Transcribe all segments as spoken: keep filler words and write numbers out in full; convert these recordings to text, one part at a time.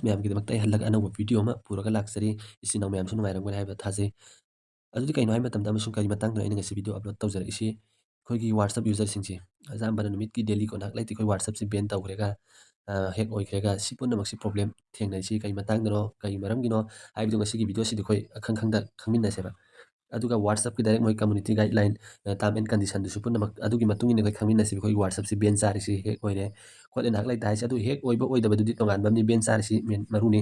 ꯃꯌꯥꯝꯒꯤꯗꯃꯛꯇ ꯑꯩ ꯍꯜꯂꯒ ꯑꯅꯧꯕ video ꯑꯃ ꯄꯨꯔꯒ ꯂꯥꯛꯆꯔꯤ꯫ ꯏꯆꯤꯟ ꯏꯅꯥꯎ ꯃꯌꯥꯝꯁꯨ ꯅꯨꯡꯉꯥꯏꯔꯝꯒꯅꯤ ꯍꯥꯏꯕ ꯊꯥꯖꯩ꯫ ꯑꯗꯨꯗꯤ ꯀꯩꯅꯣ ꯍꯥꯏꯕ ꯃꯇꯝꯗ, ꯑꯃꯁꯨꯡ ꯀꯔꯤ ꯃꯇꯥꯡꯗꯅꯣ ꯑꯩꯅ ꯉꯁꯤ video upload ꯇꯧꯖꯔꯛꯏꯁꯤ? ꯑꯩꯈꯣꯏꯒꯤ WhatsApp userꯁꯤꯡꯁꯦ, ꯑꯌꯥꯝꯕꯅ ꯅꯨꯃꯤꯠꯀꯤ daily ꯀꯣ ꯅꯍꯥꯛ ꯂꯩꯇꯦ ꯑꯩꯈꯣꯏ WhatsAppꯁꯤ ban ꯇꯧꯈ꯭ꯔꯦꯒ, ꯑ, hack ꯑꯣꯏꯈ꯭ꯔꯦꯒ, ꯁꯤ ꯄꯨꯝꯅꯃꯛꯁꯤ problem ꯊꯦꯡꯅꯔꯤꯁꯤ ꯀꯔꯤ ꯃꯇꯥꯡꯗꯅꯣ, ꯀꯔꯤ ꯃꯔꯝꯒꯤꯅꯣ ꯍꯥꯏꯕꯗꯨ ꯉꯁꯤꯒꯤ videoꯁꯤꯗ ꯑꯩꯈꯣꯏ ꯑꯈꯪ ꯈꯪꯗ ꯈꯪꯃꯤꯟꯅꯁꯦꯕ꯫ ꯑꯗꯨꯒ WhatsAppꯀꯤ direct ꯃꯣꯏ community guideline, ꯑ, term and conditionꯗꯨꯁꯨ ꯄꯨꯝꯅꯃꯛ ꯑꯗꯨꯒꯤ ꯃꯇꯨꯡ ꯏꯟꯅ ꯑꯩꯈꯣꯏ ꯈꯪꯃꯤꯟꯅꯁꯦꯕ꯫ ꯑꯩꯈꯣꯏꯒꯤ WhatsAppꯁꯤ ban ꯆꯥꯔꯤꯁꯤ hack ꯑꯣꯏꯔꯦ, ꯈꯣꯠꯂꯦ ꯅꯍꯥꯛ ꯂꯩꯇ ꯍꯥꯏꯁꯦ꯫ ꯑꯗꯨ hack ꯑꯣꯏꯕ ꯑꯣꯏꯗꯕꯗꯨꯗꯤ ꯇꯣꯉꯥꯟꯕ ꯑꯃꯅꯤ, ban ꯆꯥꯔꯤꯁꯤ main ꯃꯔꯨꯅꯤ꯫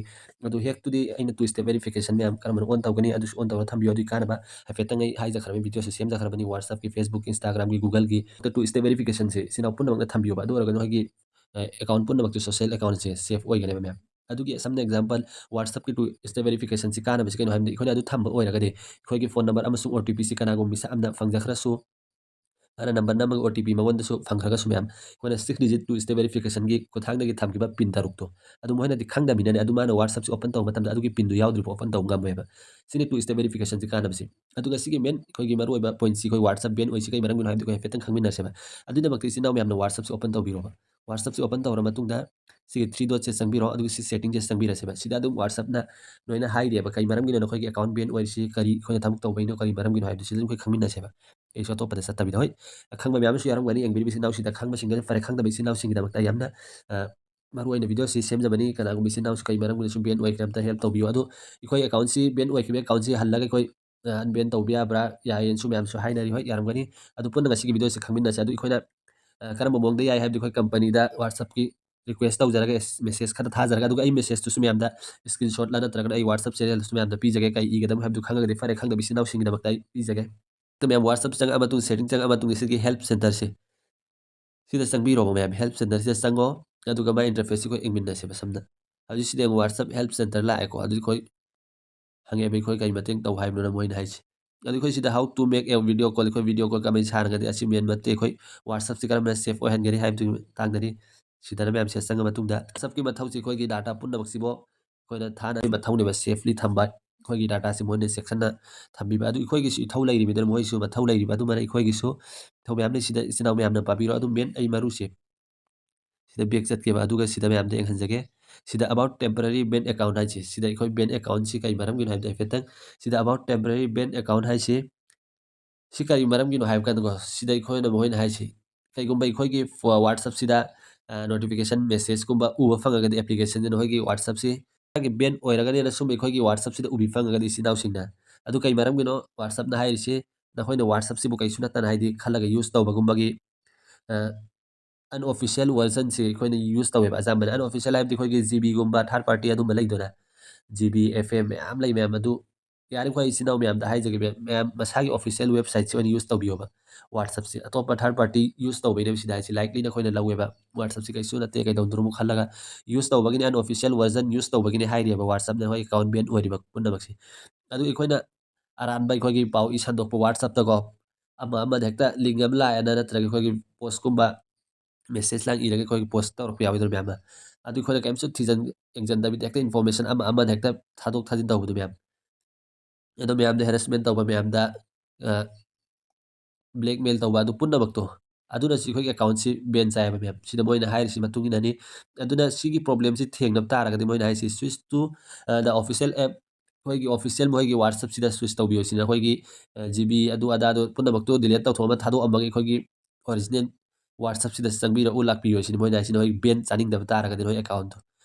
ꯑꯗꯨ hackꯇꯨꯗꯤ ꯑꯩꯅ two step verification ꯃꯌꯥꯝ ꯀꯔꯝꯕꯅ on ꯇꯧꯒꯅꯤ, ꯑꯗꯨꯁꯨ on ꯇꯧꯔ ꯊꯝꯕꯤꯌꯨ꯫ ꯑꯗꯨꯒꯤ ꯀꯥꯟꯅꯕ ꯍꯥꯏꯐꯦꯠꯇꯪ ꯑꯩ ꯍꯥꯏꯖꯈ꯭ꯔꯕꯅꯤ, videoꯁꯨ ꯁꯦꯝꯖꯈ꯭ꯔꯕꯅꯤ꯫ WhatsAppꯀꯤ, Facebook, Instagramꯒꯤ, Googleꯒꯤ two step verificationꯁꯦ ꯏꯆꯤꯟ ꯏꯅꯥꯎ ꯄꯨꯝꯅꯃꯛꯅ ꯊꯝꯕꯤꯌꯣꯕ꯫ ꯑꯗꯨ ꯑꯣꯏꯔꯒꯗꯤ ꯅꯈꯣꯏꯒꯤ, ꯑ, account ꯄꯨꯝꯅꯃꯛꯇꯨ social accountꯁꯦ safe ꯑꯣꯏꯒꯅꯦꯕ ꯃꯌꯥꯝ꯫ ꯑꯗꯨꯒꯤ ꯁꯝꯅ example, WhatsAppꯀꯤ two step verificationꯁꯤ ꯀꯥꯟꯅꯕꯁꯤ ꯀꯩꯅꯣ ꯍꯥꯏꯕꯗꯤ, ꯑꯩꯈꯣꯏꯅ ꯑꯗꯨ ꯊꯝꯕ ꯑꯣꯏꯔꯒꯗꯤ ꯑꯩꯈꯣꯏꯒꯤ phone number ꯑꯃꯁꯨꯡ OTPꯁꯤ ꯀꯅꯥꯒꯨꯝꯕ ꯃꯤꯁꯛ ꯑꯃꯅ ꯐꯪꯖꯈ꯭ꯔꯁꯨ, ꯃꯥꯅ number ꯅꯝꯃꯒ OTP ꯃꯉꯣꯟꯗꯁꯨ ꯐꯪꯈ꯭ꯔꯒꯁꯨ ꯃꯌꯥꯝ, ꯑꯩꯈꯣꯏꯅ six digit two step verificationꯒꯤ ꯈꯨꯠꯊꯥꯡꯗꯒꯤ ꯊꯝꯈꯤꯕ pin ꯇꯔꯨꯛꯇꯣ, ꯑꯗꯨ ꯃꯈꯣꯏꯅꯗꯤ ꯈꯪꯗꯕꯅꯤꯅꯅꯦ, ꯑꯗꯨ ꯃꯥꯅ WhatsAppꯁꯤ open ꯇꯧꯕ ꯃꯇꯝꯗ ꯑꯗꯨꯒꯤ pinꯗꯨ ꯌꯥꯎꯗ꯭ꯔꯤꯕ open ꯇꯧꯕ ꯉꯝꯃꯣꯏꯕ꯫ ꯁꯤꯅꯤ two step verificationꯁꯤ ꯀꯥꯟꯅꯕꯁꯤ꯫ ꯑꯗꯨꯒ ꯁꯤꯒꯤ main ꯑꯩꯈꯣꯏꯒꯤ ꯃꯔꯨꯑꯣꯏꯕ pointꯁꯤ ꯑꯩꯈꯣꯏ WhatsApp ban ꯑꯣꯏꯁꯤ ꯀꯩ ꯃꯔꯝꯒꯤꯅꯣ ꯍꯥꯏꯕꯗꯨ ꯑꯩꯈꯣꯏ ꯍꯥꯏꯐꯦꯠꯇꯪ ꯈꯪꯃꯤꯟꯅꯁꯦꯕ꯫ ꯑꯗꯨꯒꯤꯗꯃꯛꯇ ꯏꯆꯤꯟ ꯏꯅꯥꯎ ꯃꯌꯥꯝꯅ WhatsAppꯁꯤ open ꯇꯧꯕꯤꯔꯣꯕ꯫ WhatsAppꯁꯤ open ꯇꯧꯔ ꯃꯇꯨꯡꯗ ꯁꯤꯒꯤ three dotꯁꯦ ꯆꯪꯕꯤꯔꯣ, ꯑꯗꯨꯒ ꯁꯤ settingꯁꯦ ꯆꯪꯕꯤꯔꯁꯦꯕ꯫ ꯁꯤꯗ ꯑꯗꯨꯝ WhatsAppꯅ ꯂꯣꯏꯅ ꯍꯥꯏꯔꯤꯑꯕ ꯀꯩ ꯃꯔꯝꯒꯤꯅꯣ ꯅꯈꯣꯏꯒꯤ account ban ꯑꯣꯏꯔꯤꯁꯤ, ꯀꯔꯤ ꯑꯩꯈꯣꯏꯅ ꯊꯕꯛ ꯇꯧꯕꯩꯅꯣ, ꯀꯔꯤ ꯃꯔꯝꯒꯤꯅꯣ ꯍꯥꯏꯕꯗꯨ ꯁꯤꯗ ꯑꯗꯨꯝ ꯑꯩꯈꯣꯏ ꯈꯪꯃꯤꯟꯅꯁꯦꯕ꯫ ꯑꯩꯁꯨ ꯑꯇꯣꯞꯄꯗ ꯆꯠꯇꯕꯤꯗ, ꯍꯣꯏ, ꯑꯈꯪꯕ ꯃꯌꯥꯝ ꯑꯃꯁꯨ ꯌꯥꯎꯔꯝꯒꯅꯤ ꯌꯦꯡꯕꯤꯔꯤꯕ ꯏꯆꯤꯟ ꯏꯅꯥꯎꯁꯤꯡꯗ, ꯈꯪꯕꯁꯤꯡꯗꯨꯅ ꯐꯔꯦ, ꯈꯪꯗꯕ ꯏꯆꯤꯟ ꯏꯅꯥꯎꯁꯤꯡꯒꯤꯗꯃꯛꯇ ꯌꯥꯝꯅ, ꯑ, ꯃꯔꯨꯑꯣꯏꯅ videoꯁꯤ ꯁꯦꯝꯖꯕꯅꯤ꯫ ꯀꯅꯥꯒꯨꯝꯕ ꯏꯆꯤꯟ ꯏꯅꯥꯎꯁꯨ ꯀꯩ ꯃꯔꯝꯒꯤꯅꯣ ꯁꯨꯝ ban ꯑꯣꯏꯈ꯭ꯔꯦ ꯑꯝꯇ help ꯇꯧꯕꯤꯌꯨ꯫ ꯑꯗꯨ ꯑꯩꯈꯣꯏ accountꯁꯤ ban ꯑꯣꯏꯈꯤꯕ accountꯁꯤ ꯍꯜꯂꯒ ꯑꯩꯈꯣꯏ, ꯑ, unban ꯇꯧꯕ ꯌꯥꯕ꯭ꯔꯥ, ꯌꯥꯏꯌꯦꯅꯁꯨ ꯃꯌꯥꯝꯁꯨ ꯍꯥꯏꯅꯔꯤ꯫ ꯍꯣꯏ, ꯌꯥꯔꯝꯒꯅꯤ꯫ ꯑꯗꯨ ꯄꯨꯟꯅ ꯉꯁꯤꯒꯤ videoꯁꯤ ꯈꯪꯃꯤꯟꯅꯁꯦ꯫ ꯑꯗꯨ ꯑꯩꯈꯣꯏꯅ, ꯑ, ꯀꯔꯝꯕ ꯃꯑꯣꯡꯗ ꯌꯥꯏ ꯍꯥꯏꯕꯗꯤ ꯑꯩꯈꯣꯏ companyꯗ WhatsAppꯀꯤ request ꯇꯧꯖꯔꯒ, ꯑꯦꯁ-, message ꯈꯔ ꯊꯥꯖꯔꯒ, ꯑꯗꯨꯒ ꯑꯩ messageꯇꯨꯁꯨ ꯃꯌꯥꯝꯗ screenshotꯂ ꯅꯠꯇ꯭ꯔꯒꯅ ꯑꯩ WhatsApp channelꯗꯁꯨ ꯃꯌꯥꯝꯗ ꯄꯤꯖꯒꯦ꯫ ꯀꯩ ꯏꯒꯗꯕ ꯍꯥꯏꯕꯗꯨ ꯈꯪꯉꯒꯗꯤ ꯐꯔꯦ, ꯈꯪꯗꯕ ꯏꯆꯤꯟ ꯏꯅꯥꯎꯁꯤꯡꯒꯤꯗꯃꯛꯇ ꯑꯩ ꯄꯤꯖꯒꯦ꯫ ꯑꯗꯨ ꯃꯌꯥꯝ WhatsApp ꯆꯪꯉ ꯃꯇꯨꯡ, setting ꯆꯪꯉ ꯃꯇꯨꯡꯗ ꯁꯤꯒꯤ help centreꯁꯦ, ꯁꯤꯗ ꯆꯪꯕꯤꯔꯣꯕ ꯃꯌꯥꯝ꯫ Help centreꯁꯤꯗ ꯆꯪꯉꯣ, ꯑꯗꯨꯒ ꯃꯥꯏ interfaceꯁꯤ ꯑꯩꯈꯣꯏ ꯌꯦꯡꯃꯤꯟꯅꯁꯦꯕ ꯁꯝꯅ꯫ ꯍꯧꯖꯤꯛ ꯁꯤꯗ ꯌꯦꯡꯉꯣ, WhatsApp help centre ꯂꯥꯛꯑꯦꯀꯣ꯫ ꯑꯗꯨꯗꯤ ꯑꯩꯈꯣꯏ ꯍꯪꯉꯦꯕ, ꯑꯩꯈꯣꯏ ꯀꯔꯤ ꯃꯇꯦꯡ ꯇꯧ ꯍꯥꯏꯕꯅꯣꯅ ꯃꯣꯏꯅ ꯍꯥꯏꯁꯦ꯫ ꯑꯗꯨ ꯑꯩꯈꯣꯏ ꯁꯤꯗ how to make a video call, ꯑꯩꯈꯣꯏ video call ꯀꯃꯥꯏꯅ ꯁꯥꯟꯅꯒꯅꯤ, ꯑꯁꯤ main ꯅꯠꯇꯦ꯫ ꯑꯩꯈꯣꯏ WhatsAppꯁꯤ ꯀꯔꯝꯅ safe ꯑꯣꯏꯍꯟꯒꯅꯤ ꯍꯥꯏꯕꯗꯨꯒꯤ ꯃꯇꯥꯡꯗꯅꯤ꯫ ꯁꯤꯗꯅ ꯃꯌꯥꯝꯁꯦ ꯆꯪꯉ ꯃꯇꯨꯡꯗ WhatsAppꯀꯤ ꯃꯊꯧꯁꯤ ꯑꯩꯈꯣꯏꯒꯤ data ꯄꯨꯝꯅꯃꯛꯁꯤꯕꯨ ꯑꯩꯈꯣꯏꯅ ꯊꯥꯅ ꯃꯊꯧꯅꯦꯕ, safely ꯊꯝꯕ꯫ ꯑꯩꯈꯣꯏꯒꯤ dataꯁꯤ ꯃꯣꯏꯅ ꯆꯦꯛꯁꯤꯟꯅ ꯊꯝꯕꯤꯕ꯫ ꯑꯗꯨ ꯑꯩꯈꯣꯏꯒꯤꯁꯨ ꯏꯊꯧ ꯂꯩꯔꯤꯕꯅꯤꯅ ꯃꯣꯏꯁꯨ ꯃꯊꯧ ꯂꯩꯔꯤꯕ ꯑꯗꯨꯃꯥꯏꯅ ꯑꯩꯈꯣꯏꯒꯤꯁꯨ ꯏꯊꯧ ꯃꯌꯥꯝ ꯂꯩ꯫ ꯁꯤꯗ ꯏꯆꯤꯟ ꯏꯅꯥꯎ ꯃꯌꯥꯝꯅ ꯄꯥꯕꯤꯔꯣ꯫ ꯑꯗꯨ main ꯑꯩ ꯃꯔꯨꯁꯦ ꯁꯤꯗ ꯕꯦꯛ ꯆꯠꯀꯦꯕ, ꯑꯗꯨꯒ ꯁꯤꯗ ꯃꯌꯥꯝꯗ ꯌꯦꯡꯍꯟꯖꯒꯦ꯫ ꯁꯤꯗ about temporary ban account ꯍꯥꯏꯁꯦ, ꯁꯤꯗ ꯑꯩꯈꯣꯏ ꯕꯦꯟ ꯑꯦꯀꯥꯎꯟꯁꯤ ꯀꯩ ꯃꯔꯝꯒꯤꯅꯣ ꯍꯥꯏꯕꯗꯣ ꯍꯥꯏꯐꯦꯠꯇꯪ, ꯁꯤꯗ about temporary ban account ꯍꯥꯏꯁꯤ ꯁꯤ ꯀꯔꯤ ꯃꯔꯝꯒꯤꯅꯣ ꯍꯥꯏꯕ ꯀꯥꯟꯗꯀꯣ, ꯁꯤꯗ ꯑꯩꯈꯣꯏꯅ, ꯃꯈꯣꯏꯅ ꯍꯥꯏꯁꯤ, ꯀꯩꯒꯨꯝꯕ ꯑꯩꯈꯣꯏꯒꯤ ꯐꯣ-, WhatsApp-ꯁꯤꯗ, ꯑ, notification message-ꯀꯨꯝꯕ ꯎꯕ ꯐꯪꯉꯒꯗꯤ application-ꯁꯤ ꯅꯈꯣꯏꯒꯤ WhatsApp-ꯁꯤ ꯃꯥꯒꯤ ban ꯑꯣꯏꯔꯒꯅꯦꯅ ꯁꯨꯝ ꯑꯩꯈꯣꯏꯒꯤ WhatsApp-ꯁꯤꯗ ꯎꯕꯤ ꯐꯪꯉꯒꯗꯤ, ꯏꯆꯤꯟ ꯏꯅꯥꯎꯁꯤꯡꯅ, ꯑꯗꯨ ꯀꯩ ꯃꯔꯝꯒꯤꯅꯣ WhatsApp-ꯅ ꯍꯥꯏꯔꯤꯁꯤ? ꯅꯈꯣꯏꯅ WhatsApp-ꯁꯤꯕꯨ ꯀꯩꯁꯨ ꯅꯠꯇꯅ, ꯍꯥꯏꯗꯤ, ꯈꯜꯂꯒ use ꯇꯧꯕꯒꯨꯝꯕꯒꯤ, ꯑ, unofficial version-ꯁꯤ ꯑꯩꯈꯣꯏꯅ use ꯇꯧꯋꯦꯕ ꯑꯌꯥꯝꯕꯅ꯫ Unofficial ꯍꯥꯏꯕꯗꯤ ꯑꯩꯈꯣꯏꯒꯤ G B-ꯒꯨꯝꯕ, third party ꯑꯗꯨꯝꯕ ꯂꯩꯗꯅ, G B, F M ꯃꯌꯥꯝ ꯂꯩ ꯃꯌꯥꯝ ꯑꯗꯨ, ꯌꯥꯔꯤꯈꯣꯏ ꯏꯆꯤꯟ ꯏꯅꯥꯎ ꯃꯌꯥꯝꯗ ꯍꯥꯏꯖꯒꯦ ꯃꯌꯥꯝ, ꯃꯌꯥꯝ ꯃꯁꯥꯒꯤ official website-ꯁꯤ ꯑꯣꯏꯅ use ꯇꯧꯕꯤꯌꯣꯕ꯫ WhatsApp-ꯁꯤ ꯑꯇꯣꯞꯄ third party use ꯇꯧꯕꯩꯅꯦꯕ ꯁꯤꯗ ꯍꯥꯏꯁꯦ, likely ꯅꯈꯣꯏꯅ ꯂꯧꯋꯦꯕ꯫ WhatsApp-ꯁꯤ ꯀꯩꯁꯨ ꯅꯠꯇꯦ, ꯀꯩꯗꯧꯗꯣꯏꯅꯣ ꯈꯜꯂꯒ use ꯇꯧꯕꯒꯤꯅꯦ, unofficial version use ꯇꯧꯕꯒꯤꯅꯦ ꯍꯥꯏꯔꯤꯕ, WhatsApp-ꯅ ꯍꯣꯏ account ban ꯑꯣꯏꯔꯤꯕ ꯄꯨꯝꯅꯃꯛꯁꯦ꯫ ꯑꯗꯨ ꯑꯩꯈꯣꯏꯅ ꯑꯔꯥꯟꯕ ꯑꯩꯈꯣꯏꯒꯤ ꯄꯥꯎ ꯏ ꯁꯟꯗꯣꯛꯄ WhatsApp-ꯇꯀꯣ, ꯑꯃ ꯑꯃꯗ ꯍꯦꯛꯇ link ꯑꯃ ꯂꯥꯛꯑꯦꯅ, ꯅꯠꯇ꯭ꯔꯒ ꯑꯩꯈꯣꯏꯒꯤ post-ꯀꯨꯝꯕ message ꯂꯥꯡ ꯏꯔꯒ ꯑꯩꯈꯣꯏꯒꯤ post ꯇꯧꯔꯛꯄ ꯌꯥꯎꯋꯤꯗꯅ ꯃꯌꯥꯝ ꯑꯃ꯫ ꯑꯗꯨ ꯑꯩꯈꯣꯏꯅ ꯀꯔꯤꯝꯁꯨ ꯊꯤꯖꯟ ꯌꯦꯡꯖꯟꯗꯕꯤꯗ ꯍꯦꯛꯇ information ꯑꯃ ꯑꯃꯗ ꯍꯦꯛꯇ ꯊꯥꯗꯣꯛ ꯊꯥꯖꯤꯟ ꯇꯧꯕꯗꯣ ꯃꯌꯥꯝ꯫ ꯑꯗꯣ ꯃꯌꯥꯝꯗ harassment ꯇꯧꯕ, ꯃꯌꯥꯝꯗ, ꯑ, blackmail ꯇꯧꯕ, ꯑꯗꯨ ꯄꯨꯝꯅꯃꯛꯇꯣ, ꯑꯗꯨꯅꯁꯨ ꯑꯩꯈꯣꯏꯒꯤ account-ꯁꯤ ban ꯆꯥꯏꯌꯦꯕ ꯃꯌꯥꯝ꯫ ꯁꯤꯗ ꯃꯣꯏꯅ ꯍꯥꯏꯔꯤꯁꯤ ꯃꯇꯨꯡ ꯏꯟꯅꯅꯤ꯫ ꯑꯗꯨꯅ ꯁꯤꯒꯤ problem-ꯁꯤ ꯊꯦꯡꯅꯕ ꯇꯥꯔꯒꯗꯤ ꯃꯣꯏꯅ ꯍꯥꯏꯁꯤ switch to, ꯑ, the official app, ꯑꯩꯈꯣꯏꯒꯤ official ꯃꯣꯏꯒꯤ WhatsApp-ꯁꯤꯗ switch ꯇꯧꯕꯤꯌꯨ ꯁꯤꯅ ꯑꯩꯈꯣꯏꯒꯤ, ꯑ, G B ꯑꯗꯨ ꯑꯗꯥꯗꯣ ꯄꯨꯝꯅꯃꯛꯇꯣ delete ꯇꯧꯊꯣꯛꯑꯒ ꯊꯥꯗꯣꯛꯑꯝꯃꯒ ꯑꯩꯈꯣꯏꯒꯤ original WhatsApp-ꯁꯤꯗ ꯆꯪꯕꯤꯔꯛꯎ, ꯂꯥꯛꯄꯤꯌꯨ ꯁꯤꯅꯤ ꯃꯣꯏꯅ ꯍꯥꯏꯁꯤ, ꯅꯈꯣꯏ ban ꯆꯥꯅꯤꯡꯗꯕ ꯇꯥꯔꯒꯗꯤ ꯅꯈꯣꯏ account-ꯇꯣ꯫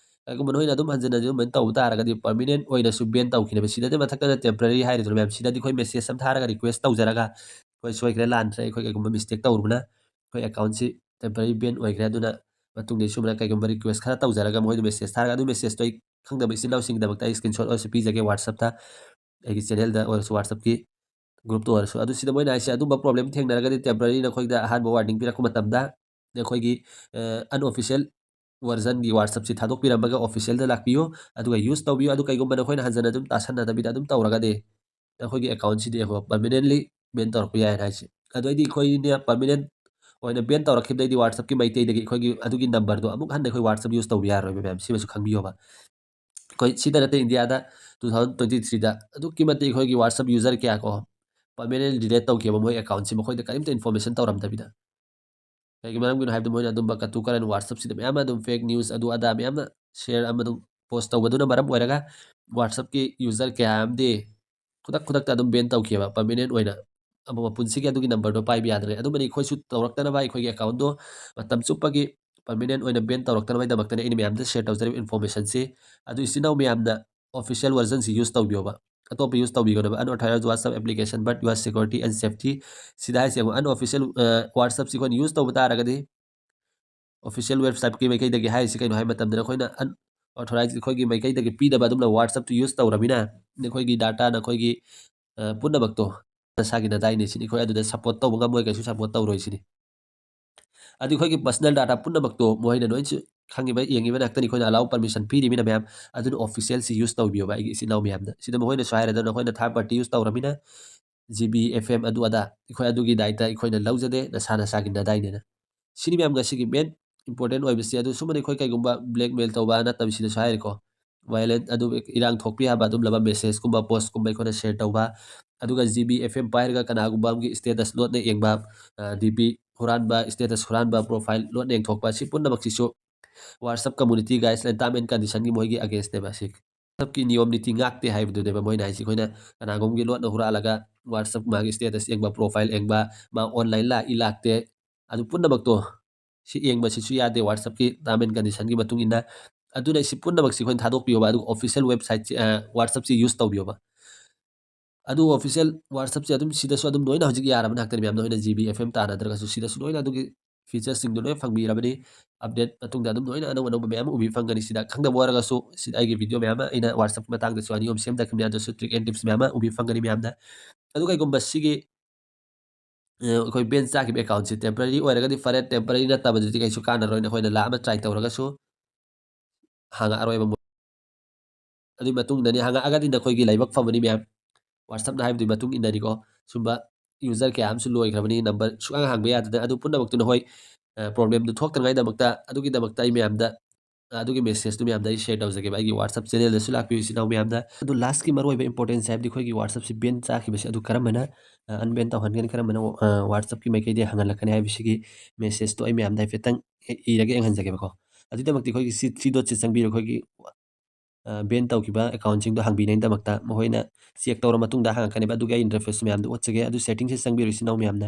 ꯀꯩꯒꯨꯝꯕ ꯅꯈꯣꯏꯅ ꯑꯗꯨꯝ ꯍꯟꯖꯤꯟ ꯍꯟꯖꯤꯟ ꯑꯗꯨꯃꯥꯏꯅ ꯇꯧꯕ ꯇꯥꯔꯒꯗꯤ permanent ꯑꯣꯏꯅꯁꯨ ban ꯇꯧꯈꯤꯅꯦꯕ꯫ ꯁꯤꯗꯗꯤ ꯃꯊꯛꯇꯅ temporary ꯍꯥꯏꯔꯤꯗꯨꯅ ꯃꯌꯥꯝ, ꯁꯤꯗꯗꯤ ꯑꯩꯈꯣꯏ message ꯑꯃ ꯊꯥꯔꯒ request ꯇꯧꯖꯔꯒ ꯑꯩꯈꯣꯏ ꯁꯣꯏꯈ꯭ꯔꯦ ꯂꯥꯟꯈ꯭ꯔꯦ, ꯑꯩꯈꯣꯏ ꯀꯩꯒꯨꯝꯕ mistake ꯇꯧꯔꯨꯕꯅ ꯑꯩꯈꯣꯏ account-ꯁꯤ temporary ban ꯑꯣꯏꯈ꯭ꯔꯦ꯫ ꯑꯗꯨꯅ ꯃꯇꯨꯡꯗ ꯁꯨꯃꯥꯏꯅ ꯀꯩꯒꯨꯝꯕ request ꯈꯔ ꯇꯧꯖꯔꯒ ꯃꯈꯣꯏꯗ message ꯊꯥꯔꯒ ꯑꯗꯨ message-ꯇꯣ ꯑꯩ ꯈꯪꯗꯕ ꯏꯆꯤꯟ ꯏꯅꯥꯎꯁꯤꯡꯒꯤꯗꯃꯛꯇ ꯑꯩ screenshot ꯑꯣꯏꯔꯁꯨ ꯄꯤꯖꯒꯦ WhatsApp-ꯇ, ꯑꯩꯒꯤ channel-ꯗ ꯑꯣꯏꯔꯁꯨ, WhatsApp-ꯀꯤ group-ꯇ ꯑꯣꯏꯔꯁꯨ꯫ ꯑꯗꯨ ꯁꯤꯗ ꯃꯣꯏꯅ ꯍꯥꯏꯁꯦ ꯑꯗꯨꯝꯕ problem ꯊꯦꯡꯅꯔꯒꯗꯤ temporary ꯅꯈꯣꯏꯗ ꯑꯍꯥꯟꯕ warning ꯄꯤꯔꯛꯄ ꯃꯇꯝꯗ ꯅꯈꯣꯏꯒꯤ, ꯑ, unofficial version-ꯒꯤ WhatsApp-ꯁꯤ ꯊꯥꯗꯣꯛꯄꯤꯔꯝꯃꯒ official-ꯗ ꯂꯥꯛꯄꯤꯌꯨ, ꯑꯗꯨꯒ use ꯇꯧꯕꯤꯌꯨ꯫ ꯑꯗꯨ ꯀꯩꯒꯨꯝꯕ ꯅꯈꯣꯏꯅ ꯍꯟꯖꯟꯅ ꯑꯗꯨꯝ ꯇꯥꯁꯟꯅꯗꯕꯤꯗ ꯑꯗꯨꯝ ꯇꯧꯔꯒꯗꯤ ꯅꯈꯣꯏꯒꯤ account-ꯁꯤꯗꯤ ꯑꯩꯈꯣꯏ permanently ban ꯇꯧꯔꯛꯄ ꯌꯥꯏꯅ ꯍꯥꯏꯁꯦ꯫ ꯑꯗꯨ ꯑꯩꯗꯤ ꯑꯩꯈꯣꯏꯅ permanent ꯑꯣꯏꯅ ban ꯇꯧꯔꯛꯈꯤꯕꯗꯩꯗꯤ WhatsApp-ꯀꯤ ꯃꯥꯏꯀꯩꯗꯒꯤ ꯑꯩꯈꯣꯏꯒꯤ ꯑꯗꯨꯒꯤ number-ꯗꯣ ꯑꯃꯨꯛ ꯍꯟꯅ ꯑꯩꯈꯣꯏ WhatsApp use ꯇꯧꯕ ꯌꯥꯔꯔꯣꯏꯕ ꯃꯌꯥꯝ, ꯁꯤꯃꯁꯨ ꯈꯪꯕꯤꯌꯣꯕ꯫ ꯑꯩꯈꯣꯏ ꯁꯤꯗ ꯅꯠꯇꯦ, India-ꯗ two thousand twenty three-ꯗ ꯑꯗꯨꯛꯀꯤ ꯃꯇꯤꯛ ꯑꯩꯈꯣꯏꯒꯤ WhatsApp user ꯀꯌꯥ ꯀꯣ permanent delete ꯇꯧꯈꯤꯕ ꯃꯣꯏ account-ꯁꯤ, ꯃꯈꯣꯏꯗ ꯀꯔꯤꯝꯇ information ꯇꯧꯔꯝꯗꯕꯤꯗ꯫ ꯀꯩꯒꯤ ꯃꯔꯝꯒꯤꯅꯣ ꯍꯥꯏꯕꯗ ꯃꯣꯏꯅ ꯑꯗꯨꯝꯕ ꯀꯇꯨ ꯀꯔꯟ WhatsApp-ꯁꯤꯗ ꯃꯌꯥꯝ ꯑꯃ ꯑꯗꯨꯝ fake news ꯑꯗꯨ ꯑꯗꯥ ꯃꯌꯥꯝ ꯑꯃ share ꯑꯃ ꯑꯗꯨꯝ post ꯇꯧꯕꯗꯨꯅ ꯃꯔꯝ ꯑꯣꯏꯔꯒ WhatsApp-ꯀꯤ user ꯀꯌꯥ ꯑꯃꯗꯤ ꯈꯨꯗꯛ ꯈꯨꯗꯛꯇ ꯑꯗꯨꯝ ban ꯇꯧꯈꯤꯑꯕ, permanent ꯑꯣꯏꯅ ꯑꯃ ꯃꯄꯨꯟꯁꯤꯒꯤ ꯑꯗꯨꯒꯤ number-ꯗꯣ ꯄꯥꯏꯕ ꯌꯥꯗ꯭ꯔꯦ꯫ ꯑꯗꯨꯃꯗꯤ ꯑꯩꯈꯣꯏꯁꯨ ꯇꯧꯔꯛꯇꯅꯕ, ꯑꯩꯈꯣꯏꯒꯤ account-ꯗꯣ ꯃꯇꯝ ꯆꯨꯞꯄꯒꯤ permanent ꯑꯣꯏꯅ ban ꯇꯧꯔꯛꯇꯅꯕꯒꯤꯗꯃꯛꯇꯅꯦ ꯑꯩꯅ ꯃꯌꯥꯝꯗ share ꯇꯧꯖꯔꯤꯕ information-ꯁꯤ꯫ ꯑꯗꯨ ꯏꯆꯤꯟ ꯏꯅꯥꯎ ꯃꯌꯥꯝꯅ official version-ꯁꯤ use ꯇꯧꯕꯤꯌꯣꯕ, ꯑꯇꯣꯞꯄ use ꯇꯧꯕꯤꯒꯅꯨꯕ꯫ Unauthorized WhatsApp application but your security and safety꯫ ꯁꯤꯗ ꯍꯥꯏꯁꯦ ꯌꯦꯡꯉꯣ, unofficial, ꯑ, WhatsApp-ꯁꯤ ꯑꯩꯈꯣꯏꯅ use ꯇꯧꯕ ꯇꯥꯔꯒꯗꯤ, official website-ꯀꯤ ꯃꯥꯏꯀꯩꯗꯒꯤ ꯍꯥꯏꯔꯤꯁꯤ ꯀꯩꯅꯣ ꯍꯥꯏꯕ ꯃꯇꯝꯗ, ꯅꯈꯣꯏꯅ unauthorized ꯑꯩꯈꯣꯏꯒꯤ ꯃꯥꯏꯀꯩꯗꯒꯤ ꯄꯤꯗꯕ ꯑꯗꯨꯝꯅ WhatsApp-ꯇꯨ use ꯇꯧꯔꯃꯤꯅ, ꯅꯈꯣꯏꯒꯤ data, ꯅꯈꯣꯏꯒꯤ, ꯑ, ꯄꯨꯝꯅꯃꯛꯇꯣ ꯅꯁꯥꯒꯤ ꯅꯗꯥꯏꯅꯦ ꯁꯤꯅꯤ꯫ ꯑꯩꯈꯣꯏ ꯑꯗꯨꯗ support ꯇꯧꯕ ꯉꯝꯃꯣꯏ, ꯀꯩꯁꯨ support ꯇꯧꯔꯣꯏ ꯁꯤꯅꯤ꯫ ꯑꯗꯨ ꯑꯩꯈꯣꯏꯒꯤ personal data ꯄꯨꯝꯅꯃꯛꯇꯣ ꯃꯈꯣꯏꯅ ꯂꯣꯏꯅꯁꯨ ꯈꯪꯉꯤꯕ, ꯌꯦꯡꯉꯤꯕ ꯉꯥꯛꯇꯅꯤ꯫ ꯑꯩꯈꯣꯏꯅ allow permission ꯄꯤꯔꯤꯃꯤꯅ ꯃꯌꯥꯝ, ꯑꯗꯨꯅ official-ꯁꯤ use ꯇꯧꯕꯤꯌꯣꯕ ꯑꯩꯒꯤ ꯏꯆꯤꯟ ꯏꯅꯥꯎ ꯃꯌꯥꯝꯗ꯫ ꯁꯤꯗ ꯃꯈꯣꯏꯅꯁꯨ ꯍꯥꯏꯔꯦ, ꯑꯗꯣ ꯅꯈꯣꯏꯅ third party use ꯇꯧꯔꯃꯤꯅ G B, F M ꯑꯗꯨ ꯑꯗꯥ ꯑꯩꯈꯣꯏ ꯑꯗꯨꯒꯤ ꯗꯥꯏꯇ ꯑꯩꯈꯣꯏꯅ ꯂꯧꯖꯗꯦ, ꯅꯁꯥ ꯅꯁꯥꯒꯤ ꯅꯗꯥꯏꯅꯦꯅ꯫ ꯁꯤꯅꯤ ꯃꯌꯥꯝ ꯉꯁꯤꯒꯤ main important ꯑꯣꯏꯕꯁꯤ꯫ ꯑꯗꯨ ꯁꯨꯝꯕꯗꯤ ꯑꯩꯈꯣꯏ ꯀꯩꯒꯨꯝꯕ blackmail ꯇꯧꯕ ꯅꯠꯇꯕꯁꯤꯗꯁꯨ ꯍꯥꯏꯔꯦꯀꯣ, violent ꯑꯗꯨ ꯏꯔꯥꯡ ꯊꯣꯛꯄ ꯌꯥꯕ ꯑꯗꯨꯝꯂꯕ message-ꯀꯨꯝꯕ, post-ꯀꯨꯝꯕ ꯑꯩꯈꯣꯏꯅ share ꯇꯧꯕ, ꯑꯗꯨꯒ G B, F M ꯄꯥꯏꯔꯒ ꯀꯅꯥꯒꯨꯝꯕ ꯑꯃꯒꯤ status ꯂꯣꯠꯅ ꯌꯦꯡꯕ, ꯑ, D P ꯍꯨꯔꯥꯟꯕ, status ꯍꯨꯔꯥꯟꯕ, profile ꯂꯣꯠꯅ ꯌꯦꯡꯊꯣꯛꯄ, ꯁꯤ ꯄꯨꯝꯅꯃꯛꯁꯤꯁꯨ WhatsApp community guideline, term and condition-ꯒꯤ ꯃꯣꯏꯒꯤ against-ꯅꯦꯕ꯫ ꯁꯤ WhatsApp-ꯀꯤ ꯅꯤꯌꯣꯝ ꯅꯤꯇꯤ ꯉꯥꯛꯇꯦ ꯍꯥꯏꯕꯗꯨꯅꯦꯕ ꯃꯣꯏꯅ ꯍꯥꯏꯁꯦ꯫ ꯑꯩꯈꯣꯏꯅ ꯀꯅꯥꯒꯨꯝꯕꯒꯤ ꯂꯣꯠꯅ ꯍꯨꯔꯥꯜꯂꯒ WhatsApp ꯃꯥꯒꯤ status ꯌꯦꯡꯕ, profile ꯌꯦꯡꯕ, ꯃꯥ online ꯂꯥꯛꯏ ꯂꯥꯛꯇꯦ, ꯑꯗꯨ ꯄꯨꯝꯅꯃꯛꯇꯣ ꯁꯤ ꯌꯦꯡꯕꯁꯤꯁꯨ ꯌꯥꯗꯦ WhatsApp-ꯀꯤ term and condition-ꯒꯤ ꯃꯇꯨꯡ ꯏꯟꯅ꯫ ꯑꯗꯨꯅ ꯁꯤ ꯄꯨꯝꯅꯃꯛꯁꯤ ꯑꯩꯈꯣꯏꯅ ꯊꯥꯗꯣꯛꯄꯤꯌꯣꯕ, ꯑꯗꯨꯒ official website-ꯁꯤ, ꯑ, WhatsApp-ꯁꯤ use ꯇꯧꯕꯤꯌꯣꯕ꯫ ꯑꯗꯨ official WhatsApp-ꯁꯦ ꯑꯗꯨꯝ ꯁꯤꯗꯁꯨ ꯑꯗꯨꯝ ꯂꯣꯏꯅ ꯍꯧꯖꯤꯛ ꯌꯥꯔꯕ ꯉꯥꯛꯇꯅꯤ ꯃꯌꯥꯝꯗ, ꯑꯩꯈꯣꯏꯅ G B, F M ꯇꯥꯟꯅꯗ꯭ꯔꯒꯁꯨ ꯁꯤꯗꯁꯨ ꯂꯣꯏꯅ ꯑꯗꯨꯒꯤ features-ꯁꯤꯡꯗꯣ ꯂꯣꯏ ꯐꯪꯕꯤꯔꯕꯅꯤ꯫ Update ꯃꯇꯨꯡꯗ ꯑꯗꯨꯝ ꯂꯣꯏꯅ ꯑꯅꯧ ꯑꯅꯧꯕ ꯃꯌꯥꯝ ꯑꯃ ꯎꯕꯤ ꯐꯪꯒꯅꯤ꯫ ꯁꯤꯗ ꯈꯪꯗꯕ ꯑꯣꯏꯔꯒꯁꯨ ꯁꯤꯗ ꯑꯩꯒꯤ video ꯃꯌꯥꯝ ꯑꯃ ꯑꯩꯅ WhatsApp-ꯀꯤ ꯃꯇꯥꯡꯗꯁꯨ ꯑꯅꯤ ꯑꯍꯨꯝ ꯁꯦꯝꯊꯈꯤꯕꯅꯤ, ꯑꯗꯨꯁꯨ trick and tips ꯃꯌꯥꯝ ꯑꯃ ꯎꯕꯤ ꯐꯪꯒꯅꯤ ꯃꯌꯥꯝꯗ꯫ ꯑꯗꯨ ꯀꯩꯒꯨꯝꯕ ꯁꯤꯒꯤ, ꯑ, ꯑꯩꯈꯣꯏ ban ꯆꯥꯈꯤꯕ account-ꯁꯤ temporary ꯑꯣꯏꯔꯒꯗꯤ ꯐꯔꯦ, temporary ꯅꯠꯇꯕꯗꯨꯗꯤ ꯀꯩꯁꯨ ꯀꯥꯟꯅꯔꯣꯏ, ꯅꯈꯣꯏꯅ ꯂꯥꯛ ꯑꯃ try ꯇꯧꯔꯒꯁꯨ ꯍꯥꯡꯉꯛꯑꯔꯣꯏꯕ ꯃꯣꯏ꯫ ꯑꯗꯨꯒꯤ ꯃꯇꯨꯡꯗꯅꯤ ꯍꯥꯡꯉꯛꯑꯒꯗꯤ ꯅꯈꯣꯏꯒꯤ ꯂꯥꯏꯕꯛ ꯐꯕꯅꯤ ꯃꯌꯥꯝ꯫ WhatsApp-ꯅ ꯍꯥꯏꯕꯗꯨꯒꯤ ꯃꯇꯨꯡ ꯏꯟꯅꯅꯤꯀꯣ꯫ ꯁꯨꯝꯕ user ꯀꯌꯥ ꯑꯃꯁꯨ ꯂꯣꯏꯈ꯭ꯔꯕꯅꯤ, number ꯁꯨꯛꯍꯥꯡ ꯍꯥꯡꯕ ꯌꯥꯗꯗꯅ꯫ ꯑꯗꯨ ꯄꯨꯝꯅꯃꯛꯇꯨ ꯅꯈꯣꯏ, ꯑ, problem-ꯗꯨ ꯊꯣꯛꯇꯅꯉꯥꯏꯗꯃꯛꯇ, ꯑꯗꯨꯒꯤꯗꯃꯛꯇ ꯑꯩ ꯃꯌꯥꯝꯗ ꯑꯗꯨꯒꯤ message ꯇꯨ ꯃꯌꯥꯝꯗ ꯑꯩ share ꯇꯧꯖꯒꯦꯕ, ꯑꯩꯒꯤ WhatsApp channel ꯗꯁꯨ ꯂꯥꯛꯄꯤꯌꯨ ꯏꯆꯤꯟ ꯏꯅꯥꯎ ꯃꯌꯥꯝꯗ꯫ ꯑꯗꯨ last ꯀꯤ ꯃꯔꯨꯑꯣꯏꯕ importance ꯍꯥꯏꯕꯗꯤ ꯑꯩꯈꯣꯏꯒꯤ WhatsApp ꯁꯤ ban ꯆꯥꯈꯤꯕꯁꯦ ꯑꯗꯨ ꯀꯔꯝꯕꯅ, ꯑ, unban ꯇꯧꯍꯟꯒꯅꯤ, ꯀꯔꯝꯕꯅ, ꯑ, WhatsApp ꯀꯤ ꯃꯥꯏꯀꯩꯗꯒꯤ ꯍꯪꯍꯜꯂꯛꯀꯅꯤ ꯍꯥꯏꯕꯁꯤꯒꯤ message ꯇꯣ ꯑꯩ ꯃꯌꯥꯝꯗ ꯍꯥꯏꯐꯦꯠꯇꯪ ꯏ-, ꯏꯔꯒ ꯌꯦꯡꯍꯟꯖꯒꯦꯕꯀꯣ꯫ ꯑꯗꯨꯒꯤꯗꯃꯛꯇ ꯑꯩꯈꯣꯏꯒꯤ ꯁꯤ three dot ꯁꯤ ꯆꯪꯕꯤꯔꯣ, ꯑꯩꯈꯣꯏꯒꯤ, ꯑ, ban ꯇꯧꯈꯤꯕ account ꯁꯤꯡꯗꯣ ꯍꯥꯡꯕꯤꯅꯕꯒꯤꯗꯃꯛꯇ ꯃꯈꯣꯏꯅ check ꯇꯧꯔ ꯃꯇꯨꯡꯗ ꯍꯪꯉꯛꯀꯅꯦꯕ꯫ ꯑꯗꯨꯒꯤ ꯑꯩ interface ꯃꯌꯥꯝꯗꯣ ꯎꯠꯆꯒꯦ꯫ ꯑꯗꯨ setting ꯁꯦ ꯆꯪꯕꯤꯔꯣ ꯏꯆꯤꯟ ꯏꯅꯥꯎ ꯃꯌꯥꯝꯅ꯫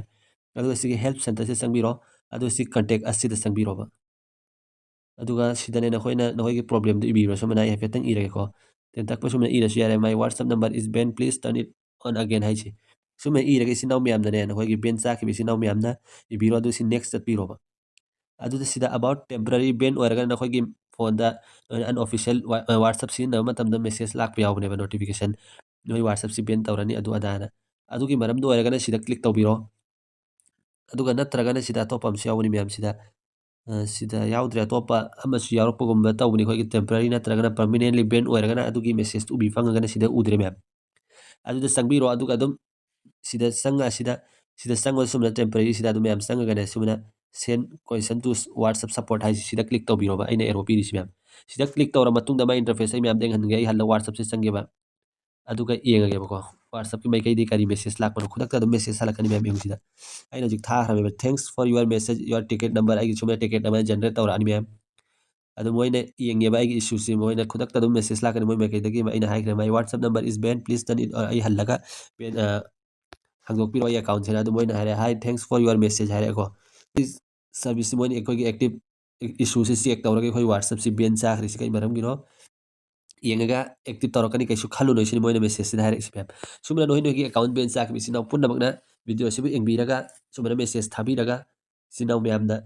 ꯑꯗꯨꯒ ꯁꯤꯒꯤ help center ꯁꯦ ꯆꯪꯕꯤꯔꯣ꯫ ꯑꯗꯨꯒ ꯁꯤꯒꯤ contact us ꯁꯤꯗ ꯆꯪꯕꯤꯔꯣꯕ꯫ ꯑꯗꯨꯒ ꯁꯤꯗꯅꯦ ꯅꯈꯣꯏꯅ ꯅꯈꯣꯏꯒꯤ problem ꯗꯨ ꯏꯕꯤꯔꯣ꯫ ꯁꯨꯃꯥꯏꯅ ꯑꯩ ꯍꯥꯏꯐꯦꯠꯇꯪ ꯏꯔꯒꯦꯀꯣ꯫ ꯇꯦꯟꯇꯛꯄ ꯁꯨꯃꯥꯏꯅ ꯏꯔꯁꯨ ꯌꯥꯔꯦ, "My WhatsApp number is banned, please turn it on again" ꯍꯥꯏꯁꯦ꯫ ꯁꯨꯃꯥꯏꯅ ꯏꯔꯒ ꯏꯆꯤꯟ ꯏꯅꯥꯎ ꯃꯌꯥꯝꯅꯅꯦ, ꯅꯈꯣꯏꯒꯤ ban ꯆꯥꯈꯤꯕ ꯏꯆꯤꯟ ꯏꯅꯥꯎ ꯃꯌꯥꯝꯅ ꯏꯕꯤꯔꯣ, ꯑꯗꯨ ꯁꯤ next ꯆꯠꯄꯤꯔꯣꯕ꯫ ꯑꯗꯨꯗ ꯁꯤꯗ about temporary ban ꯑꯣꯏꯔꯒꯅ ꯅꯈꯣꯏꯒꯤ phone ꯗ ꯅꯣꯏꯅ unofficial ꯋꯥ-, WhatsApp ꯁꯤꯖꯤꯟꯅꯕ ꯃꯇꯝꯗ message ꯂꯥꯛꯄ ꯌꯥꯎꯕꯅꯦꯕ, notification꯫ ꯅꯣꯏ WhatsApp ꯁꯤ ban ꯇꯧꯔꯅꯤ ꯑꯗꯨ ꯑꯗꯥꯅ꯫ ꯑꯗꯨꯒꯤ ꯃꯔꯝꯗ ꯑꯣꯏꯔꯒꯅ ꯁꯤꯗ click ꯇꯧꯕꯤꯔꯣ꯫ ꯑꯗꯨꯒ ꯅꯠꯇ꯭ꯔꯒꯅ ꯁꯤꯗ ꯑꯇꯣꯞꯄ ꯑꯃꯁꯨ ꯌꯥꯎꯕꯅꯤ ꯃꯌꯥꯝ ꯁꯤꯗ꯫ ꯑ, ꯁꯤꯗ ꯌꯥꯎꯗ꯭ꯔꯦ, ꯑꯇꯣꯞꯄ ꯑꯃꯁꯨ ꯌꯥꯎꯔꯛꯄꯒꯨꯝꯕ ꯇꯧꯕꯅꯤ꯫ ꯑꯩꯈꯣꯏꯒꯤ temporary ꯅꯠꯇ꯭ꯔꯒꯅ permanently ban ꯑꯣꯏꯔꯒꯅ ꯑꯗꯨꯒꯤ message ꯇꯨ ꯎꯕꯤ ꯐꯪꯉꯒꯅ ꯁꯤꯗ ꯎꯗ꯭ꯔꯦ ꯃꯌꯥꯝ꯫ ꯑꯗꯨꯗ ꯆꯪꯕꯤꯔꯣ, ꯑꯗꯨꯒ ꯑꯗꯨꯝ ꯁꯤꯗ ꯆꯪꯉ-, ꯁꯤꯗ, ꯁꯤꯗ ꯆꯪꯉꯣ꯫ ꯁꯨꯝꯅ temporary ꯁꯤꯗ ꯑꯗꯨꯝ ꯃꯌꯥꯝ ꯆꯪꯉꯒꯅꯦ, ꯁꯨꯃꯥꯏꯅ send question to WhatsApp support ꯍꯥꯏꯁꯤ ꯁꯤꯗ click ꯇꯧꯕꯤꯔꯣꯕ, ꯑꯩꯅ arrow ꯄꯤꯔꯤꯁꯤ ꯃꯌꯥꯝ꯫ ꯁꯤꯗ click ꯇꯧꯔ ꯃꯇꯨꯡꯗ ꯃꯥꯏ interface ꯑꯩ ꯃꯌꯥꯝꯗ ꯌꯦꯡꯍꯟꯒꯦ꯫ ꯑꯩ ꯍꯜꯂ WhatsApp ꯁꯦ ꯆꯪꯒꯦꯕ꯫ ꯑꯗꯨꯒ ꯌꯦꯡꯉꯒꯦꯕꯀꯣ, WhatsApp ꯀꯤ ꯃꯥꯏꯀꯩꯗꯒꯤ ꯀꯔꯤ message ꯂꯥꯛꯄꯅꯣ꯫ ꯈꯨꯗꯛꯇ ꯑꯗꯨꯝ message ꯍꯜꯂꯛꯀꯅꯤ ꯃꯌꯥꯝ, ꯌꯦꯡꯉꯨ ꯁꯤꯗ꯫ ꯑꯩꯅ ꯍꯧꯖꯤꯛ ꯊꯥꯈ꯭ꯔꯕꯅꯦꯕ, "Thanks for your message, your ticket number", ꯑꯩꯒꯤ ꯁꯨꯃꯥꯏꯅ ticket number generate ꯇꯧꯔꯛꯑꯅꯤ ꯃꯌꯥꯝ꯫ ꯑꯗꯨ ꯃꯣꯏꯅ ꯌꯦꯡꯉꯦꯕ ꯑꯩꯒꯤ issue ꯁꯤ, ꯃꯣꯏꯅ ꯈꯨꯗꯛꯇ ꯑꯗꯨꯝ message ꯂꯥꯛꯀꯅꯤ ꯃꯣꯏ ꯃꯥꯏꯀꯩꯗꯒꯤ꯫ ꯑꯩꯅ ꯍꯥꯏꯈ꯭ꯔꯦ, "My WhatsApp number is banned, please turn it", ꯑ, ꯑꯩ ꯍꯜꯂꯒ ban, ꯑ, ꯍꯥꯡꯗꯣꯛꯄꯤꯔꯣ ꯑꯩ account ꯁꯤꯅ꯫ ꯑꯗꯨ ꯃꯣꯏꯅ ꯍꯥꯏꯔꯦ, "Hi, thanks for your message" ꯍꯥꯏꯔꯦꯀꯣ꯫ Please service ꯁꯤ ꯃꯣꯏꯅ ꯑꯩꯈꯣꯏꯒꯤ active issue ꯁꯤ check ꯇꯧꯔꯒ ꯑꯩꯈꯣꯏ WhatsApp ꯁꯤ ban ꯆꯥꯈ꯭ꯔꯤꯁꯤ ꯀꯩ ꯃꯔꯝꯒꯤꯅꯣ ꯌꯦꯡꯉꯒ active ꯇꯧꯔꯛꯀꯅꯤ, ꯀꯩꯁꯨ ꯈꯜꯂꯨꯅꯨ ꯁꯤꯅꯤ ꯃꯣꯏꯅ message ꯁꯤꯗ ꯍꯥꯏꯔꯛꯏꯁꯤ ꯃꯌꯥꯝ꯫ ꯁꯨꯃꯥꯏꯅ ꯅꯣꯏ ꯅꯣꯏꯒꯤ account ban ꯆꯥꯈꯤꯕ ꯏꯆꯤꯟ ꯏꯅꯥꯎ ꯄꯨꯝꯅꯃꯛꯅ video ꯑꯁꯤꯕꯨ ꯌꯦꯡꯕꯤꯔꯒ ꯁꯨꯃꯥꯏꯅ message ꯊꯥꯕꯤꯔꯒ ꯏꯆꯤꯟ ꯏꯅꯥꯎ ꯃꯌꯥꯝꯗ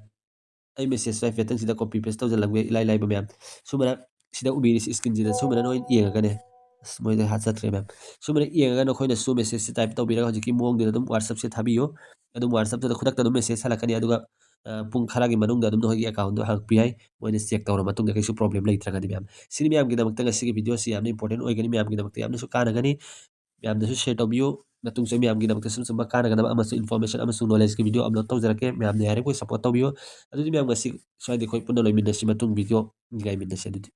ꯑꯩ message ꯁꯨ ꯍꯥꯏꯐꯦꯠꯇꯪ ꯁꯤꯗ copy paste ꯇꯧꯁꯤꯜꯂꯝꯒꯦ, ꯏꯂꯥꯏ ꯂꯥꯏꯕ ꯃꯌꯥꯝ꯫ ꯁꯨꯃꯥꯏꯅ ꯁꯤꯗ ꯎꯕꯤꯔꯤꯁꯤ screen ꯁꯤꯗ ꯁꯨꯃꯥꯏꯅ ꯅꯣꯏ ꯌꯦꯡꯉꯒꯅꯦ, ꯑꯁ, ꯃꯣꯏꯗ ꯍꯥꯠꯆꯠꯇ꯭ꯔꯦ ꯃꯌꯥꯝ꯫ ꯁꯨꯃꯥꯏꯅ ꯌꯦꯡꯉꯒ ꯅꯈꯣꯏꯅꯁꯨ message ꯁꯤ type ꯇꯧꯕꯤꯔꯒ ꯍꯧꯖꯤꯛꯀꯤ ꯃꯑꯣꯡꯗꯨꯗ ꯑꯗꯨꯝ WhatsApp ꯁꯦ ꯊꯥꯕꯤꯌꯨ꯫ ꯑꯗꯨꯝ WhatsApp ꯇꯨꯗ ꯈꯨꯗꯛꯇ ꯑꯗꯨꯝ message ꯍꯜꯂꯛꯀꯅꯤ꯫ ꯑꯗꯨꯒ, ꯑ, ꯄꯨꯡ ꯈꯔꯒꯤ ꯃꯅꯨꯡꯗ ꯑꯗꯨꯝ ꯅꯈꯣꯏꯒꯤ account ꯗꯣ ꯍꯪꯉꯛꯄ ꯌꯥꯏ꯫ ꯃꯣꯏꯅ check ꯇꯧꯔ ꯃꯇꯨꯡꯗ ꯀꯩꯁꯨ problem ꯂꯩꯇ꯭ꯔꯒꯗꯤ ꯃꯌꯥꯝ꯫ ꯁꯤꯅꯤ ꯃꯌꯥꯝꯒꯤꯗꯃꯛꯇ ꯉꯁꯤꯒꯤ video ꯁꯤ ꯌꯥꯝꯅ important ꯑꯣꯏꯒꯅꯤ, ꯃꯌꯥꯝꯒꯤꯗꯃꯛꯇ ꯌꯥꯝꯅꯁꯨ ꯀꯥꯟꯅꯒꯅꯤ꯫ ꯃꯌꯥꯝꯗꯁꯨ share ꯇꯧꯕꯤꯌꯨ꯫ ꯃꯇꯨꯡꯁꯨ ꯃꯌꯥꯝꯒꯤꯗꯃꯛꯇ ꯁꯨꯝ ꯁꯨꯝꯕ ꯀꯥꯟꯅꯒꯗꯕ ꯑꯃꯁꯨꯡ information ꯑꯃꯁꯨꯡ knowledge ꯀꯤ video upload ꯇꯧꯖꯔꯛꯀꯦ꯫ ꯃꯌꯥꯝꯅ ꯌꯥꯔꯤꯕꯃꯈꯩ support ꯇꯧꯕꯤꯌꯨ꯫ ꯑꯗꯨꯗꯤ ꯃꯌꯥꯝ ꯉꯁꯤ ꯁ꯭ꯋꯥꯏꯗ ꯑꯩꯈꯣꯏ ꯄꯨꯟꯅ ꯂꯣꯏꯃꯤꯟꯅꯁꯤ꯫ ꯃꯇꯨꯡ video ꯉꯥꯏꯃꯤꯟꯅꯁꯦ ꯑꯗꯨꯗꯤ꯫